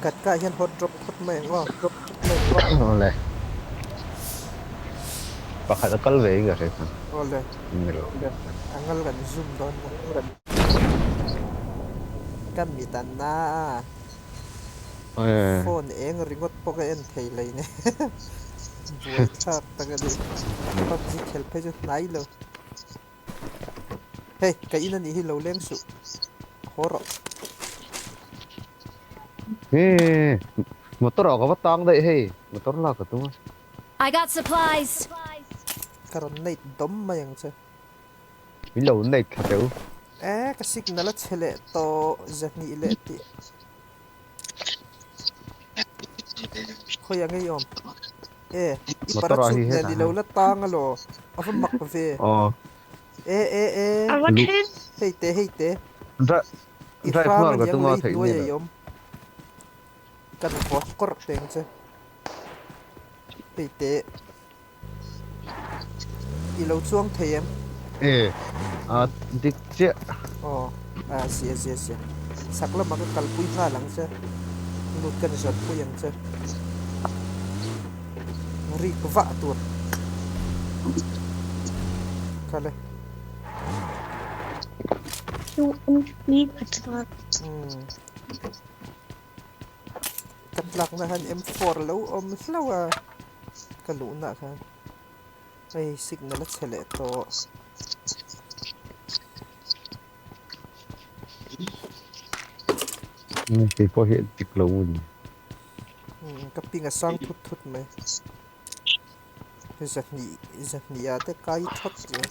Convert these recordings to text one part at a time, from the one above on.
Gatka hian hot drop phawt mai ang aw. Awle. Pakhat a kal ve in ka hre kha. Awle. Ni lo. A ngal kan zoom dawn a. Ka mit a na a. Phone eng ringawt pawh ka en thei lo in buai thlak tak a ni. PUBG khel phei chu hnai lo. Hei ka in a nih hi lo leng suh. Haw rawh. He motor ah ka va tang daih hei motor lak ka tum a. I got supplies. Ka rawn neit dawm mai ang che. Min lo neit thla teh u. E ka signal a chhe leh tawh zahnih leh tih. Khawi ang ei awm? E i parachute nen i lo la tang alaw? A va mak ve. E e e. Hei te hei te. I hrang a niang lei hnuai a i awm. Kan vawt kawrh teng che. Hei te. I lo chuang thei em? E, a dik chiah. Aw, a zia zia zia. Chhak lamah ka kalpui nghal ang che. Lut ka ni zawnpui ang che. Rik vah tur. Kal e. Umm. Ka tlakna khan M4 lo awm hlauh a. Ka luhna khan hei signal a chhe leh tawh. Kei pawh hi dik lo a ni. Ka ping a sang thut thut mai. Zahnih zahnih ah te kai thawt zel.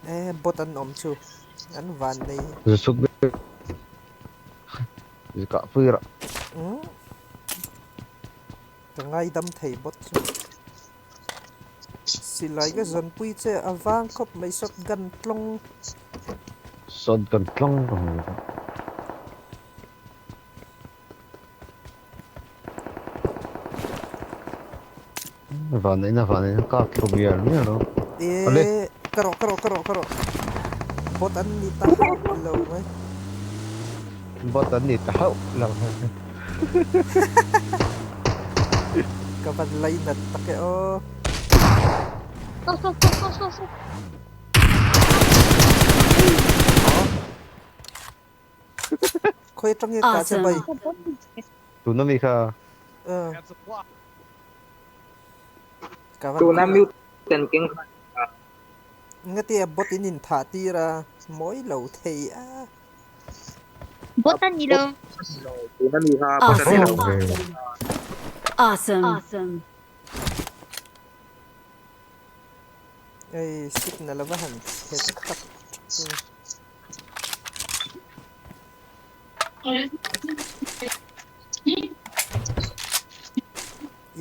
E bot an awm chu an van nei. Zasuk deuh. Zikah pui rah. Umm. Ka ngaidam thei bawt chu. Silai ka zawnpui che a vang khawp mai shotgun tlawng. Shotgun tlawng ka hmu bawk. Vanneihna vanneihna kap thlu mial mial lo. Eee ka rawh ka rawh ka rawh ka rawh bot an ni ta hauh lo mai. Bot an ni ta hauh lo mai. Ka van lainat tak e aw. Khawi atang nge kah che bai? Tuna mi kha. Tuna mutant keng kha. Ngati a bot in in thah tir a mawi lo thei a. Bot a ni lo. Tuna mi kha bot a ni lo. Awesome. Ei signal a va han chhe tak tak.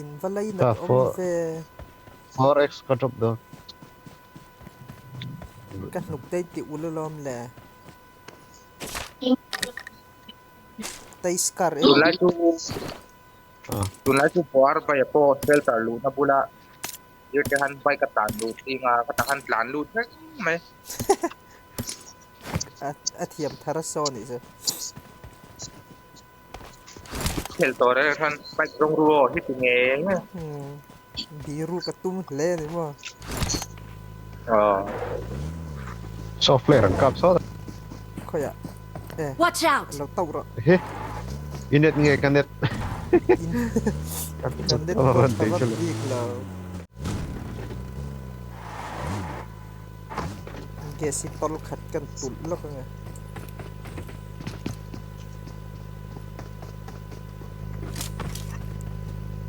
In va lainat awm ve. 4x ka drop dawn. Ka hnuk te ti ul alawm le. Taiskar e. Tunlai chu tunlai chu buar bai pawh shelter luhna bula zirte han bike a tlan lut zinga ka tak han tlan lut reng mai. A thiam thar a saw nih chu. Khel tawh reng khan bike rawng ru aw hi ti nge nge. Biru ka tum hle a ni maw. Aw. Software an kap sawt a. Khawiah e. Watch out! Lo tauh rawh. He. I net nge ka net. Ka net pawh tha vak bik lo. Gas hi tawlh khat kan tulh lawk ang e.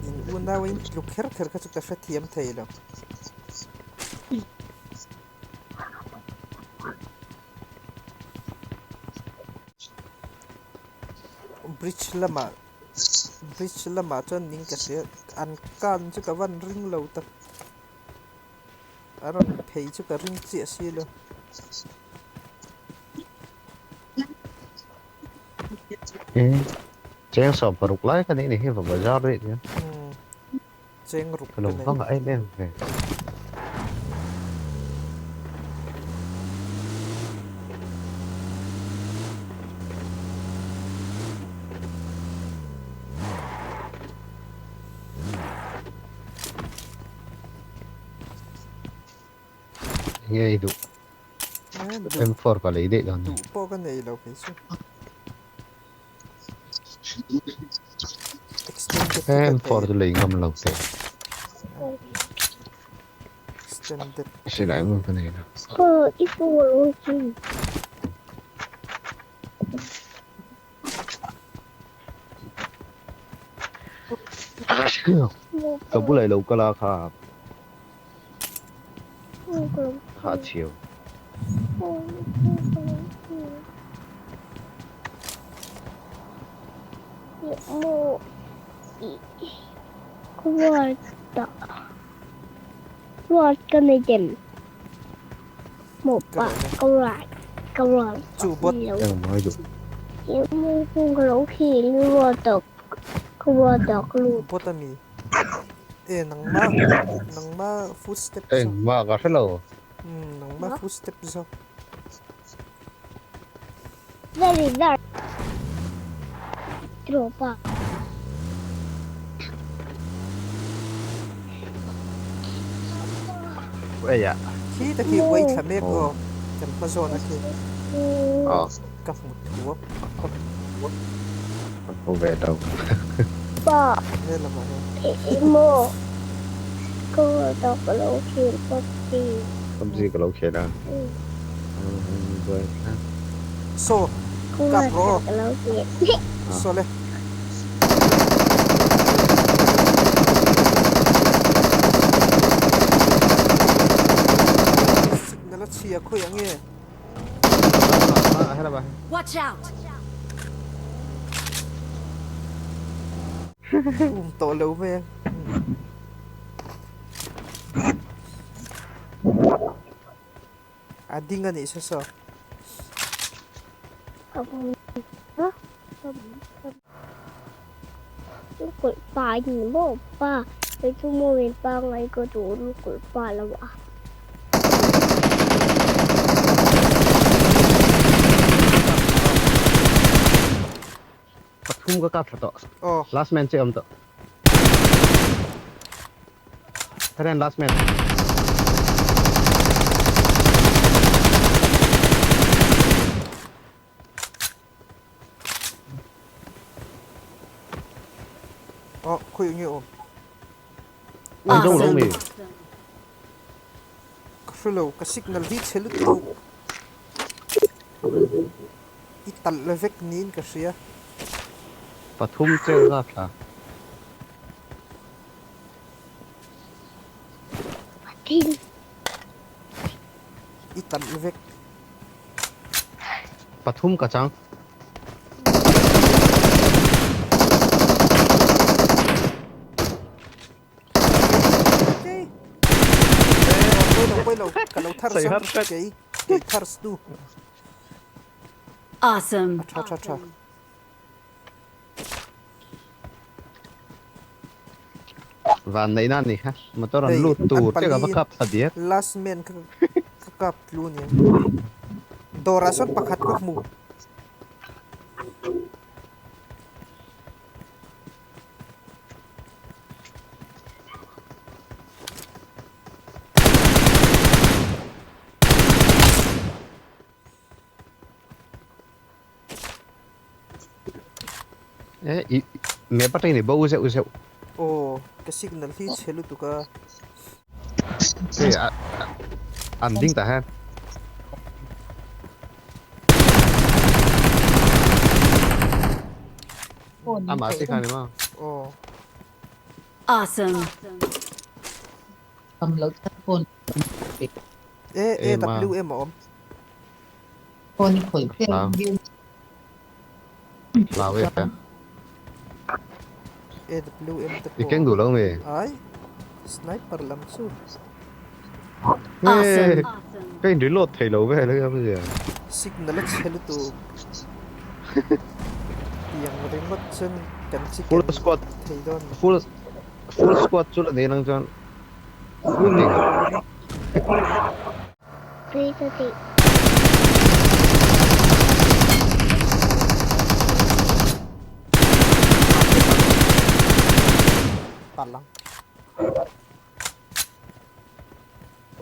In unau in tluk kher kher kha chu ka hrethiam thei lo. Bridge lamah bridge lamah chuan ning ka hria an kan chu ka van ring lo tak. A rawn phei chu ka ring chiah si lo. E cheng sawm paruk lai ka nih ni hi va bazar daih nia. Umm cheng ruk ka lo va ngah em em ve. Nge i duh? M4 ka lei daih dawn. Duh pawh ka nei lo kei chu. Extended M4 chu lei ngam lo teh. Extended. Silai mah ka nei lo. Ka bulah i lo kal a kha kha a chhiau. Chu bot. Bot a mi. E nangma nangma footstep zawk. Engmah ka hre lo. Umm nangma footstep zawk. Khi ta khi uai thla mek aw kan hma zawn a khi ka hmu thuap. Ka hmu ve lo. He lamah hian. PUBG ka lo khel a. Saw kap rawh aw. Saw le. Signal a chhia khawi ang e. Watch out! Um tawh lo mai ang. A ding a nih sa saw. Pathum ka kap thla tawh. Aw. Last man che awm tawh. Tharen last man. Aw khawi nge awm. An zawng lo mi. Ka hre lo ka signal hi chhe lutuk. I talh la vek niin ka hria. Pathum cheng zat thla. I talh vek. Pathum ka chang. Awesome. Tha tha tha. Van neih na ni kha motor an lut tur che ka va kap thla diak. Last man kha ka kap tlu nia. Dawrah sawn pakhat ka hmu. E i me patei ni bo zeuh zeuh. Aw ka signal hi chhe lutuk a. Hei an ding ta hian. Amah si kha ni maw? Aw. Awesome. E A W M a awm. Hlau e. A W M te I keng duh lo mi? Ai. Sniper lam chu. Awesome. Ka in reload thei lo vel a nia zia. Signal a chhe lutuk. Tiang ringawt chuan kan chicken Full squad thei dawn. Full full squad chu la nei lang chuan full ni. Palang.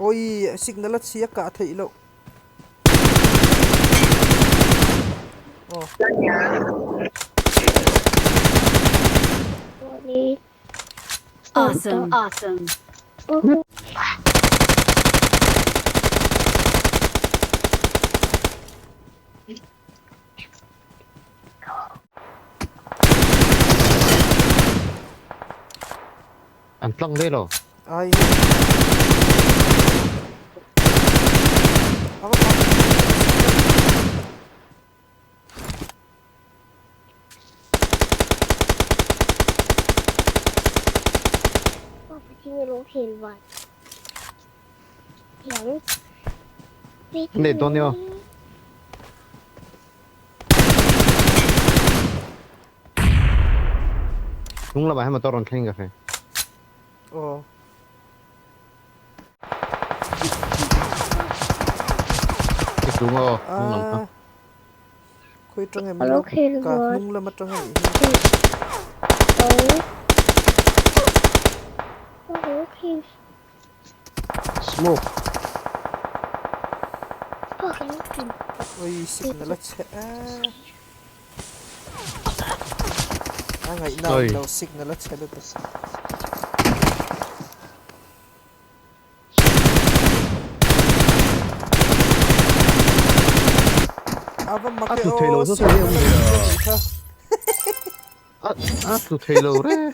Oi signal a chhia kah theih loh. Aw. Awesome. Awesome. An tlang daih lo. Ai A va mak Nei dawn nia. Hnung lamah hian motor rawn thleng ka hre. Aw. I tlung aw, hnung lam kha. Khawi tang em lo ka hnung lam atang a nih hi. Smoke. Oi signal a chhe a. A ngaihna awm lo signal a chhe lutuk. A va mak e aw signal a chhe nih kha. A tlu thei lo reng.